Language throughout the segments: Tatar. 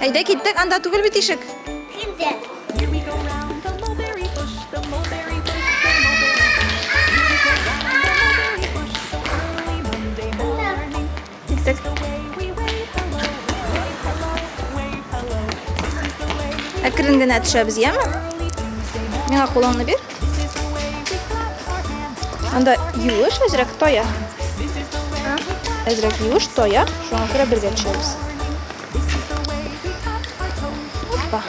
Әйдә киттек, анда түгел бит ишек. Кемдә? Киттек. Әкрен генә төшәбез, яме? Миңа кулыңны бир. Анда юеш әзрәк тая. Әзрәк юеш тая, шуңа күрә бергә төшәбез. Опа.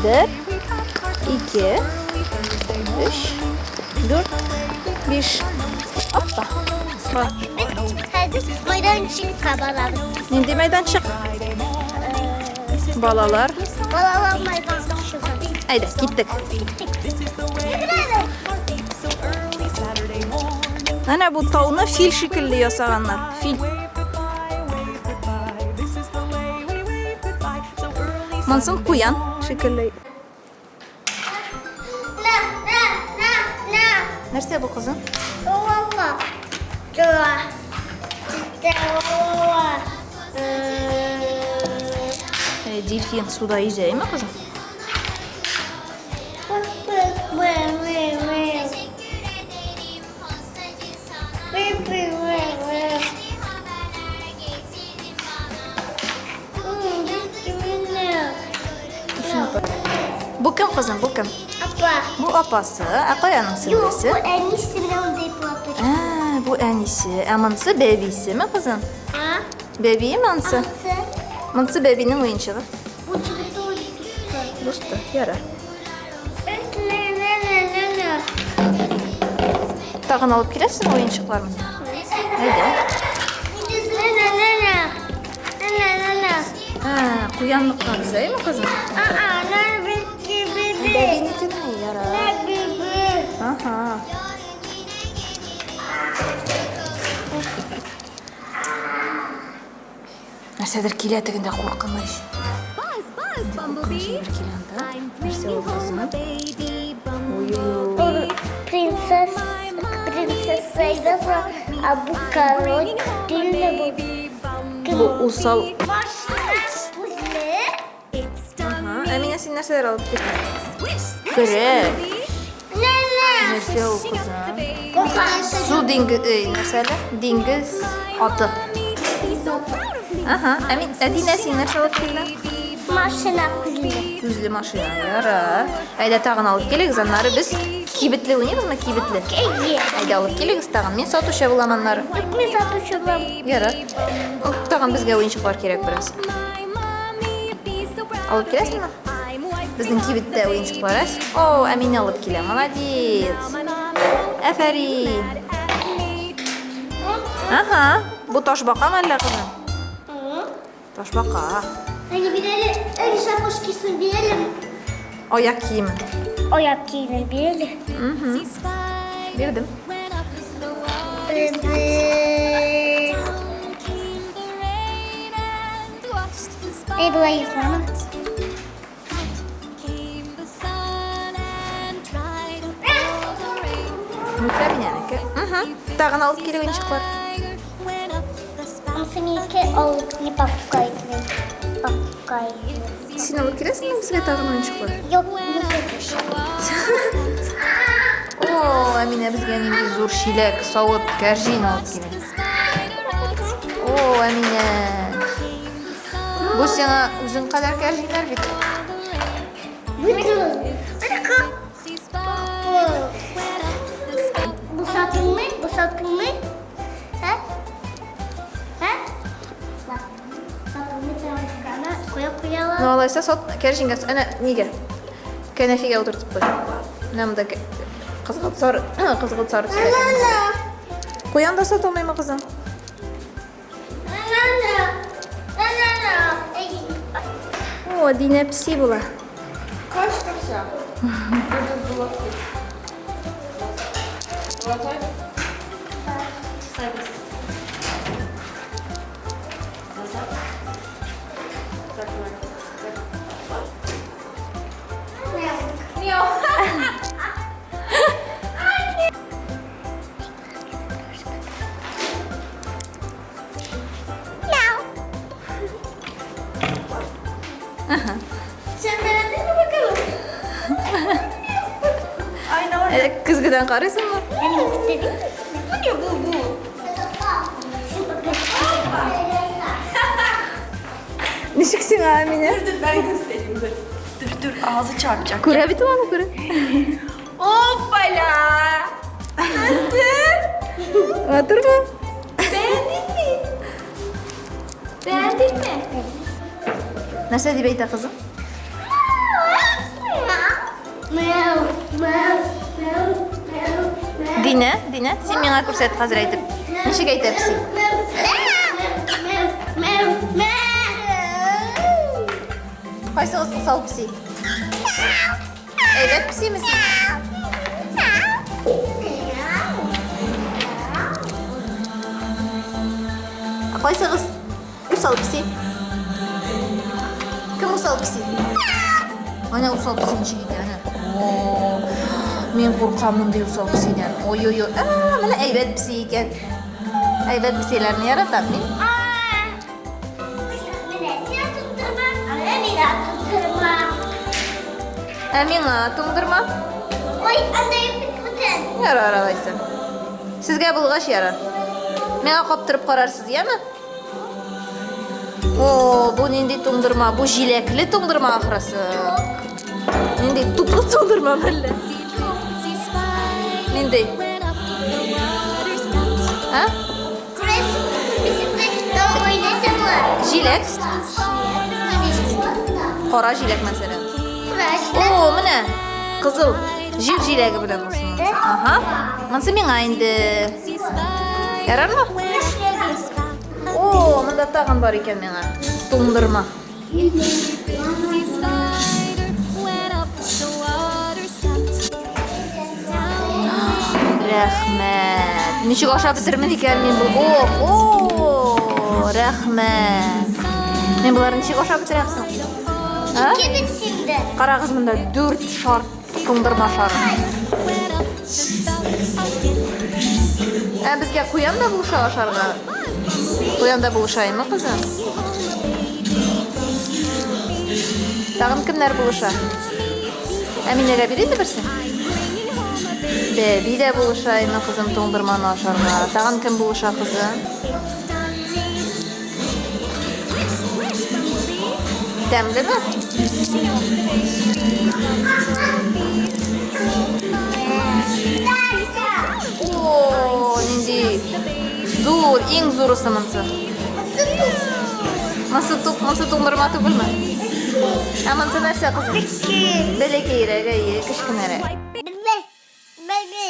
Бер, ике, өч, дүрт, биш. Опа. Без хәзер мәйданчыкка барабыз. Нинди мәйданчык? Балалар. Балалар мәйданчыгы. Әйдә, киттек. Әнә бу тауны фил шикелле ясаганнар. Фил. Монсын куян шикелле. Нәрсә бу, кызым? Дельфин суда йөзә, әйме, кызым? Бу кем, кызым, бу кем? Апа. Бу апасы. Ә кая аның Юк, сеңлесе? бу әнисе белән уйный платочек. Ә, бу әнисе. Ә монысы бәбисеме, кызым? А? Бәбиеме анысы? Анысы. Монысы бәбинең уенчыгы. Бу чигетте дусты. Дусты, ярар. Тагын алып киләсеңме уенчыклар монда? Әйдә. Ә, куянлыкка әйме, кызым? Бәбинекеме? Ярар. Аһа. Нәрсәдер килә тегендә куркыныч. Куркыныч әйбер килә анда. Нәрсә ул, кызым? Ой-ой-ой. Принцесса, принцесса Изабелла, а бу король түнле бу. Бу усал. Үзле. Ага. Ә миңа син нәрсәләр алып килдең? Көрәк. Нәрсә ул, кызым? Су диңгез, нәрсә әле? Диңгез аты. Ага. Ә мин, ә Динә, син нәрсә алып килдең? Машина күзле. Күзле машина, ярар. Әйдә тагын алып килегез, аннары без кибетле уйныйбызмы, кибетле? Әйе. Әйдә алып килегез тагын. Мин сатучы булам аннары. Юк, мин сатучы булам. Ярар. Тагын безгә уенчыклар кирәк бераз. Алып киләсеңме? Безнең кибеттә уенчыклар әз. О, Әминә алып килә. Молодец. Афәрин. Ага, бу ташбака әллә, кызым? Ташбака. Әни бирәле, әни сапожкисын бирәле. Аяк киеме. Аяк киемен бирәле. Бирдем. Эй, болай йоклама. Мүкә минәнеке. Тагын алып килеп уенчыклар. Анысы минеке, ул не попугай. Попугай. Син алып киләсеңме безгә тагын уенчыклар? Юк, мин сатучы. О, Әминә безгә нинди зур чиләк, савыт, кәрҗин алып килә. О, Әминә. Бу сиңа үзең кадәр кәрҗиннәр бит. Бу сатылмый, бу сатылмый. Һә? Һә? Бak. Сатылмый тарелканы куя куялар. Ну, алайса сат кәрҗингә, әнә нигә? Кәнәфигә утыртып куй. Менә монда кызгылт сары, кызгылт сары төстә. Куян да сатылмыймы, кызым? О, Динә песи була. Кашка вся. Будет золотый. Золотой? Назад. Закрой. Мяу. Sen denedin mi bakalım? Ayna var. Көзгедән карыйсыңмы? Yani dedin mi? Bu ne bu bu? Ничек сиңа, Әминә? Dur dur ben göstereyim dur. Dur dur ağzı çarpacak. Күрә бит ул аны күрә. Hoppala. Nasıl? Матурмы? Beğendin mi? Beğendin mi? Нәрсә дип әйтә кызым? Мяу, мяу, мяу, мяу, мяу. Динә, Динә, син миңа күрсәт хәзер әйтеп. Ничек әйтә песи? Мяу, мяу, мяу. Кайсыгыз усал песи? Әйбәт песиме син? Кайсыгыз усал песи? Кем усал песи? Әнә усал песи ничек итә, әнә. О, мин куркам мондый усал песидән. Ой-ой-ой. А, менә әйбәт песи икән. Әйбәт песиләрне яратам мин. Ә миңа туңдырма. Ой, анда бөтен. Ярар алайса. Сезгә булгач ярар. Миңа каптырып карарсыз, яме? О, бу нинди туңдырма? Бу җиләкле туңдырма ахрысы. Нинди туплы туңдырма мәллә? Нинди? А? Җиләк? Кара җиләк мәсәлән. О, менә кызыл җир җиләге белән булсын. Ага. Монысы миңа инде. Ярармы? О, монда тагын бар икән миңа. Туңдырма. Рәхмәт. Ничек ашап бетермен икән мин бу? О, о, рәхмәт. Мин боларны ничек ашап бетерәм соң? А? Карагыз, монда дүрт шар туңдырма шары. Ә безгә куян да булыша ашарга. Куян да булыша, әйме, кызым? Тагын кемнәр булыша? Әминәгә бир инде берсен. Бәби дә булыша, әйме, кызым, туңдырманы ашарга. Тагын кем булыша, кызым? Тәмлеме? О, нинди зур, иң зурысы монысы. Монысы туп, монысы туңдырма түгелме? Ә монысы нәрсә, кызым? Бәләкәйрәк, әйе, кечкенәрәк. Бәбе, бәбе.